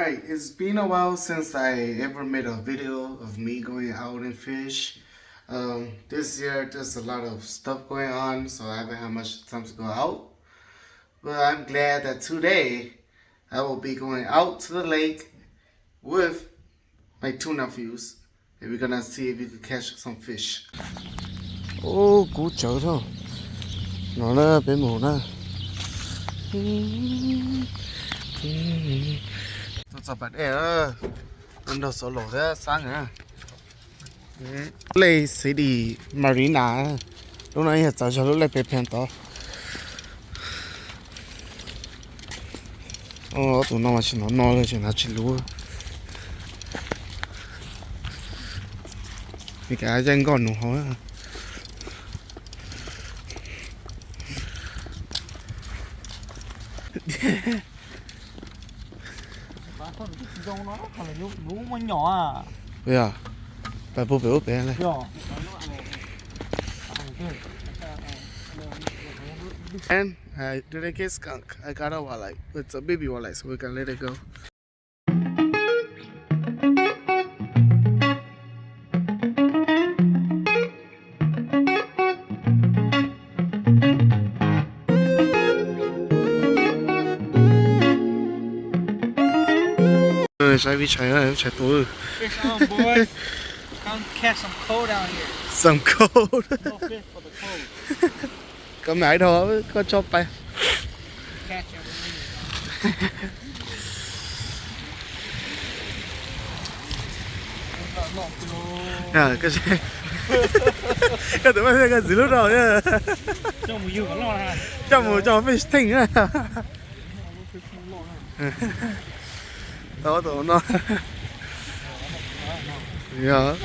Alright, it's been a while since I ever made a video of me going out and fish. Um, this year there's a lot of stuff going on, so I haven't had much time to go out. But I'm glad that today I will be going out to the lake with my two nephews, and we're gonna see if we can catch some fish. Ub, kub tsawv dhau. No na, peb mus na. Tuaj txog pas dej, nrog xov laus thiab xab na. Lake City Marina, lub no yog txawv zog lub lake pem phees tod. Ob tug no mas tsis hnov no li, tsis hnov tsis luv. Li cas caij nkoj nus hauv. Yog, pais puag pem ub pem li. And, uh, did I get skunk? I got a walleye. It's a baby walleye, so we can let it go. Saib vij tshais, vij tshais tus. Fish on, boys. Come catch some cold out here. Some cold. No fish for the cold. Koj maiv dhau, koj tso pais. Catch everything. Koj tus, koj txiv lub rau coj mus coj fish tank na. Tau tus no. Yog.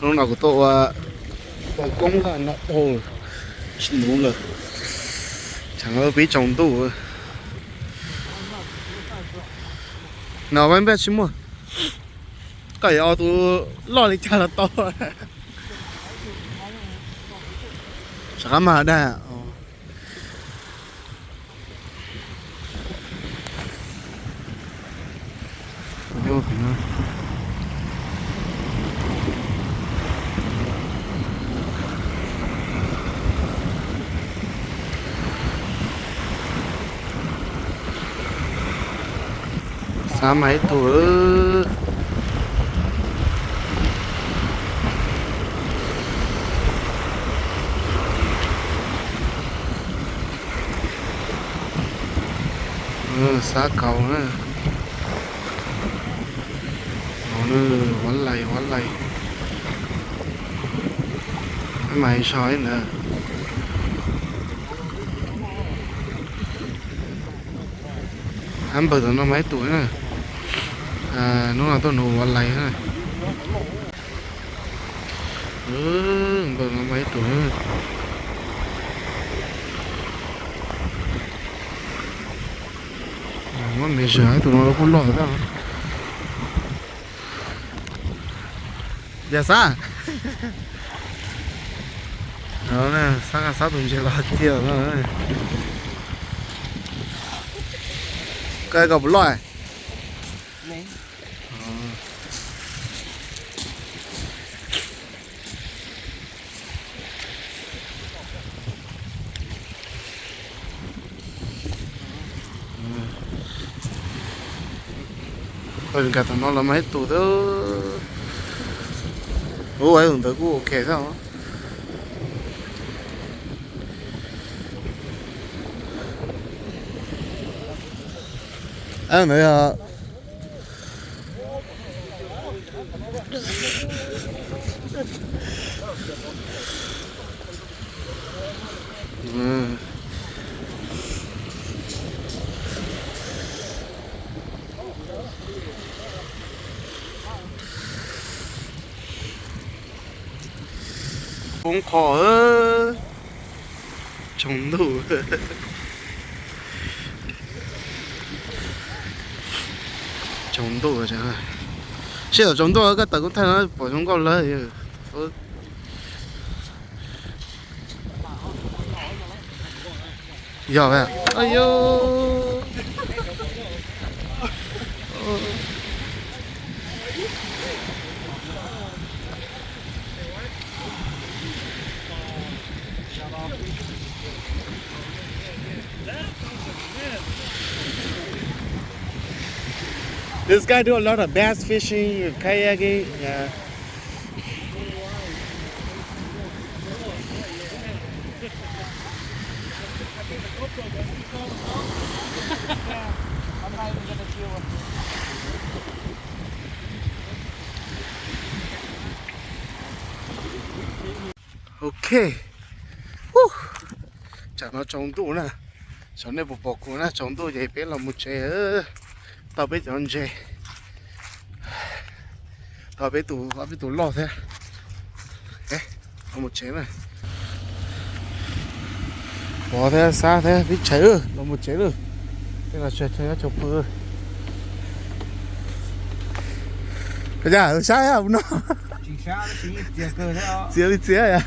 Hnub no kuv tuaj ua, ua koob no dhau, tsis nuv lawm. Tshav pib tsaus ntuj. No peb npaj tsis muaj. Koj yuav ua tus loj li cas los tau. Rov qab mag dag. Xav mas ib tug. Xav kaus na. Ua lais, ua lais. Mas so ib ntawd. Npawg tom no mas ib tug na. Hnub no tuaj nug ua lais na. Npawg no mas ib tug. Muab me zag ib tug no kuj loj tag. Yog Xab. Xab, Xab tus ntses los tiag no. Koj, koj puas loj? Nkag tom no los mas ib tug xwb. Ua tus ntawd kuj ok xwb. Ntawd yog Poob qho, tsaus ntuj. Tsaus ntuj, sij hawm tsaus ntuj koj tawm kuj thaij no pom zoo nkauj lawm. Tsaus Yog, a, yog. This guy do a lot of bass fishing, kayaking. Yeah. Ok. Tsam no tsaus ntuj na. Xyov nej puas pom kuv na, tsaus ntuj ces peb los mus tsev. Tau peb cov ntses, tau peb tus, ob peb tus loj thiab. Los mus tsev na. Pov thiab Xab thiab Vib Tshais, los mus tsev lawm. Tej los tsev tsev nyob tsaus pw. Ua cas sab ua no? Txias li txias.